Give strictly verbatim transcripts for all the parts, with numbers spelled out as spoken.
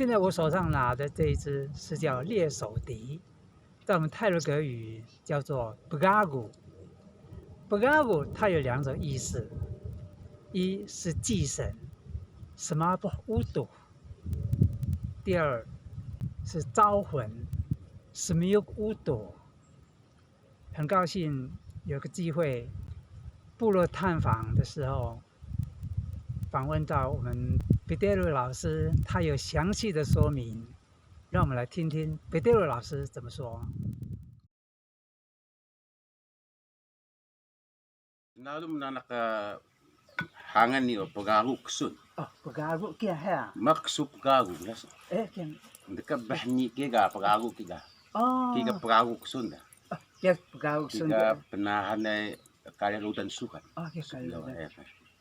现在我手上拿的这一只是叫猎手笛，在我们太魯阁语叫做 pgagu。 Pgagu 它有两种意思，一是祭神， smapuh utux； 第二是招魂， smiyuk utux。 很高兴有个机会，部落探访的时候，访问到我们 Piteru 老师，他有详细的说明，让我们来听听 Piteru 老师怎么说。 Nalum nanaq ka hangan ni o pgagu ksun. Ah, pgagu kiya ha. Maksu pgagu ya. Eh, kiya. Ndeka bahni kiya ga pgagu kiya ga. Oh. Kiya ga pgagu ksun da. Ah, kiya pgagu ksun. Kiya ga pnahan e kari rudan sukan. Oh, kiya kari rudan.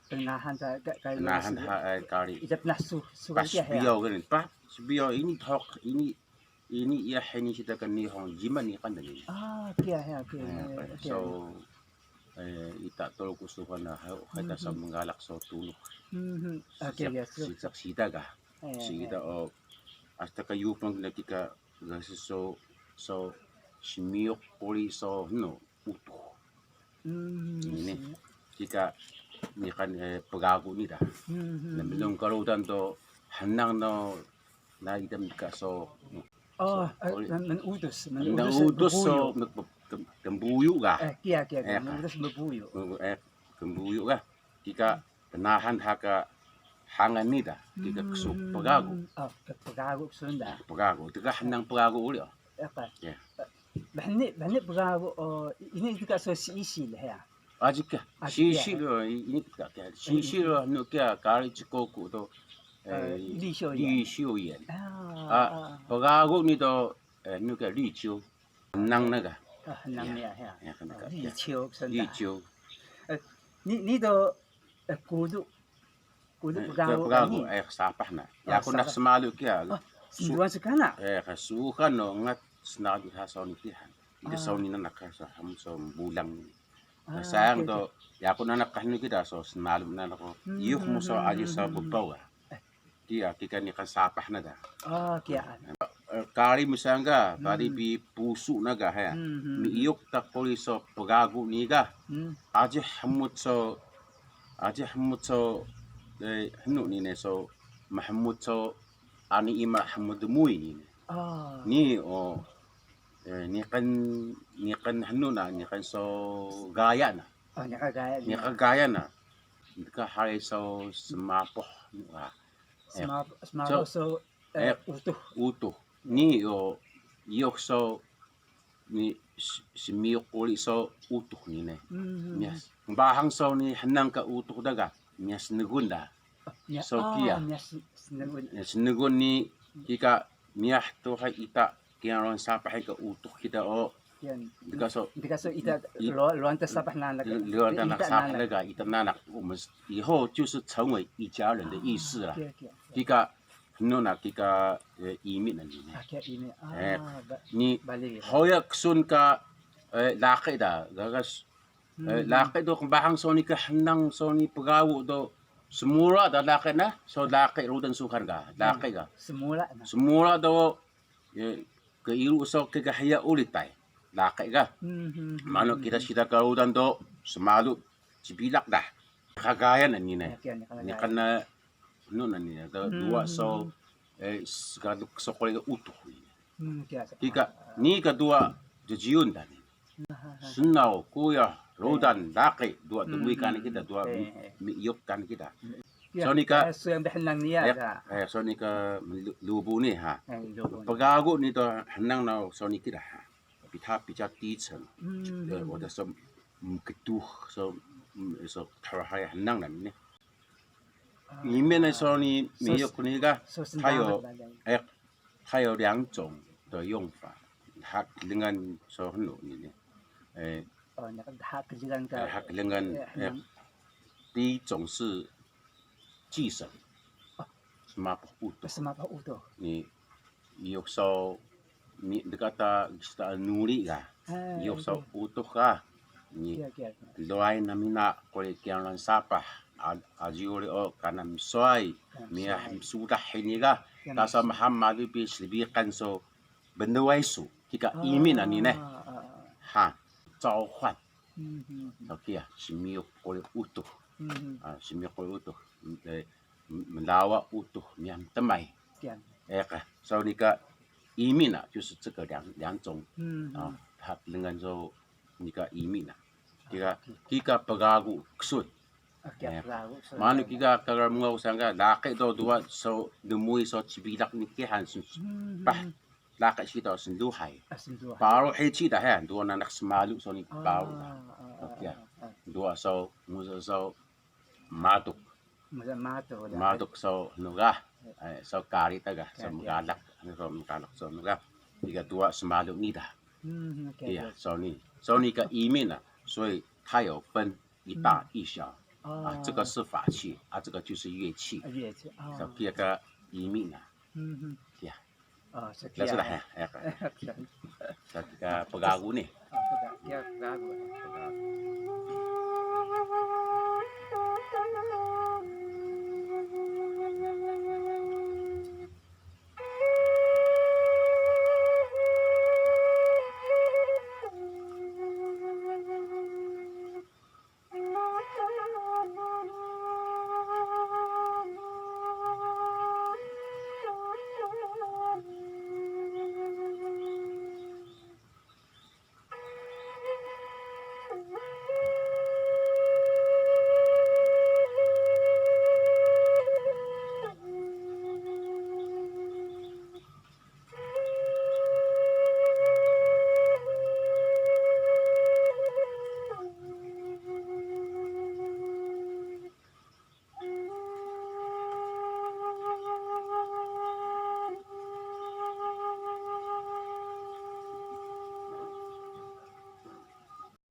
Pnahan sa kari rudan sukan. Pnahan ha, eh, kari. Ida pnah su-, sukan kiya ha. Pas biyo gini, pas biyo ini hok, ini Ini iya hini sida ka Nihon, jima niqan da ni. Ah, kiya, ya, kiya, ya, kiya. So, eh, ita Truku sukan na, ha, ha, ita so mngalak so tunux. Ah, kiya, ya, so. Sida, sida ga. Eh, sida o, asta ka yupang na kika, ga so, so, smiyuk quri so, no. Utux. Ini. Kika niqan, eh, pgagu ni da. Nmlung ka rudan do hnang no na idam ka so. Oh, so, eh, men-, menudus, menudus so, mbuyu. Kmbuyu ga. Eh, kiya, kiya, kiya, menudus mbuyu. Eh, kmbuyu ga. Kika pnahan ha ka hangan ni da, kika ksun pgagu. Oh, pgagu ksun da. Pgagu, kika hnang pgagu uri o. Eka. Ya. Bahni, bahni pgagu o, ini kika so siisil heya. Aji ka, siisil o, ini kika, siisil o, hnu kiya, kari Cikuku do, eh, 立秀岩. 立秀岩. Ah, pgagu ni do, eh, hnu kiya, 立秀. Hnang na ga. Ah, hnang na ga. Ya, hnang na ga. 立秀 ksun da. 立秀. Eh, ni, ni do, eh, kudu, kudu pgagu ni. Pgagu, eh, sapah na. Yaku naq smalu kiya. Ah, snduan su kana. Eh, ka suxan no ngat snalu ha saw ni kiya. Ida saw ni nanaq ka so ham so bulang. Sayang do, yaku nanaq ka hnu kida so snalu nanaq ko. Iyux mu so aji so bbaw ga. Kiya, kika niqan sapah na da. Ah, kiya. Eh, kari msang ga, kari bi pusu na ga, he. Miiyuk ta quri so pgagu ni ga. Aji hmut so, aji hmut so, eh, hnu ni ne so, mhmut so, ani ima hmut dmuy ni ne. Ah. Ni o, eh, niqan, niqan hnu na, niqan so gaya na. Ah, niqan gaya na. Niqan gaya na. Nika hari so smapuh ni ga. Sma-, smapuh so, eh, utux. Utux. Ni o, iyux so, ni s-, smiyuk quri so utux ni ne. Miyah, mbahang so ni hnang ka utux da ga, miyah sngun da. So kiya. Miyah s-, sngun. Miyah sngun ni kika miyah tuhay ita, kiya ruwan sapah ka utux kita o. Deka so, deka so ita ruwan ta sapah nanaq. Ruwan ta nanaq sapah nanaq, ita nanaq. 我们以后就是成为一家人的意思啦。Kiya, kiya. Kika hnu na kika, eh, imi na ni ne. Ah, kiya imi. Eh, ni hoya ksun ka, eh, laqi da, gaga s-, eh, laqi do qbahang so ni ka hnang so ni pgagu do smura da laqi na, so laqi rudan suxan ga, laqi ga. Smura na. Smura do, eh, keiru so kika hiya uri tay, laqi ga. Manu kida sida ka rudan do smalu cbilaq da. Kagaya na ni ne. Niqan na, hnu na ni ne, duwa so, eh, sgaluk so quri ga utux ni ne. Kika, ni ka duwa jjiyun da ni. Snaw, kuyuh, rudan, laqi, duwa dmuy kani kita, duwa mi-, miiyuk kani kita. So ni ka, eh, so ni ka mlu-, lubu ni ha. Pgagu ni do hnang na so ni kita ha. Pita pica 低层. Eh, wada so mktuh, so, so thrhay hnang na ni. Imi na so ni miiyuk ni ga, 它有, eh, 它有两种的用法, dha klngan so hnu ni ne. Eh, dha klngan ka, eh, dha klngan, eh, 第一种是祭神, smapuh utux. Smapuh utux. Ni iyux so, ni deka ta gsta nuri ga. Iyux so utux ga. Ni klway nami na quri kiya ruwan sapah. a-, aji uri o kana mswai, kana miyah mswai. Msudah hini ga, kiya tasa mswai. Maha malu bi slbiqan so bnway su, kika imi na ni ne. Ah, ah, ah. Ha, 召唤. Hmm, hmm, hmm. So kiya, smiyuk quri utux. Hmm, hmm. Ah, smiyuk quri utux. Eh, m-, mlawa utux miyah mtmay. Kiya. Eh, ka, so nika imi na, 就是这个两, 两种. Hmm, hmm. Ah, ha, dengan so nika imi na. Kika, ah, okay. Kika pgagu ksun. Ah, kiya, eh, pgagu ksun. Manu kika kika mngaw sanga, laqi do duwa so, dmuy so cbilaq ni kihan sun, hmm, hmm, pah, hmm. Laqi sida snluhay. Ah, snluhay. Paru hici da he, duwa nanaq smalu so ni paru da. Ah, ah, ah, okay, ah, ah. Duwa so, musa so, matuk. Musa matuk da. Matuk so hnu ga, eh, so kari ta ga, so, okay, okay. Mgalaq, so mgalaq so hnu ga. Ika duwa smalu ni da. Hmm, okay, iya, okay. So ni, so ni ka imi na, 所以它有分一大一小。嗯。啊，这个是法器，啊，这个就是乐器。啊，乐器，哦。So kiya ka imi na. Hmm, hmm. Kiya. Oh, so kiya. Sudah, ya, ya. Sa ka pgagu ni. Oh, pga-, kiya pgagu. Pgagu.